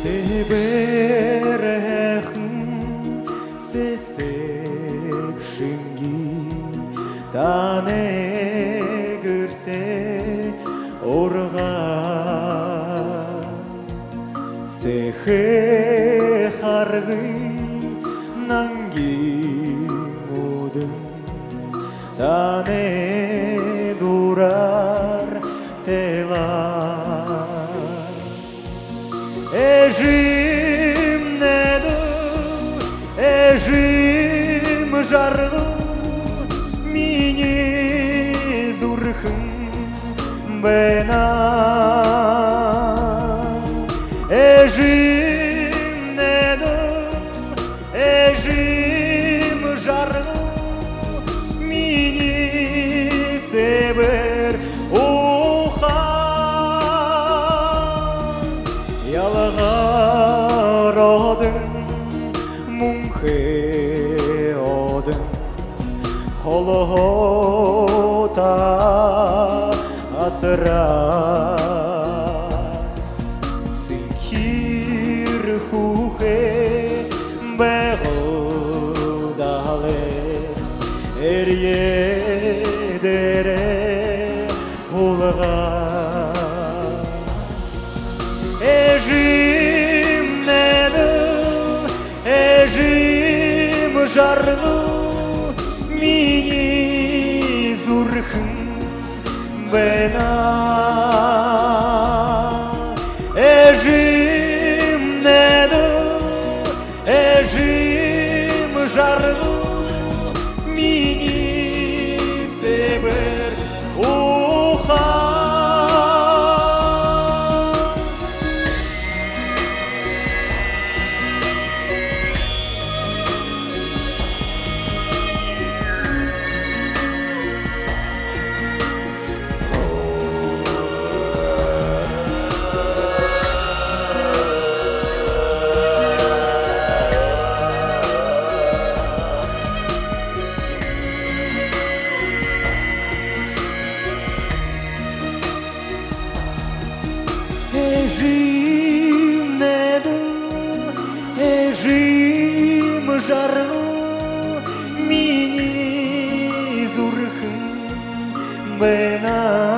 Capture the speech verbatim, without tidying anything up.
Тебірегің сесек шынғы, таң ӱгретте орға. Сехе харғынаң киң одың, таң турар тыла. Іҷем ниме, іҷем чарғы, мині сурхың бе на. Іҷем ниме, іҷем чарғы, мині сібір уха. Ялғар одың, муңхы одың, холота асыра. Син хир хухе беғылдалы, эр едіре улға. Іҷем ниме, іҷем чарғы, мині сурхың бе на. Іҷем ниме, іҷем чарғы, мині сібір уха. Іҷем ниме, іҷем чарғы, мині сурхың бе на.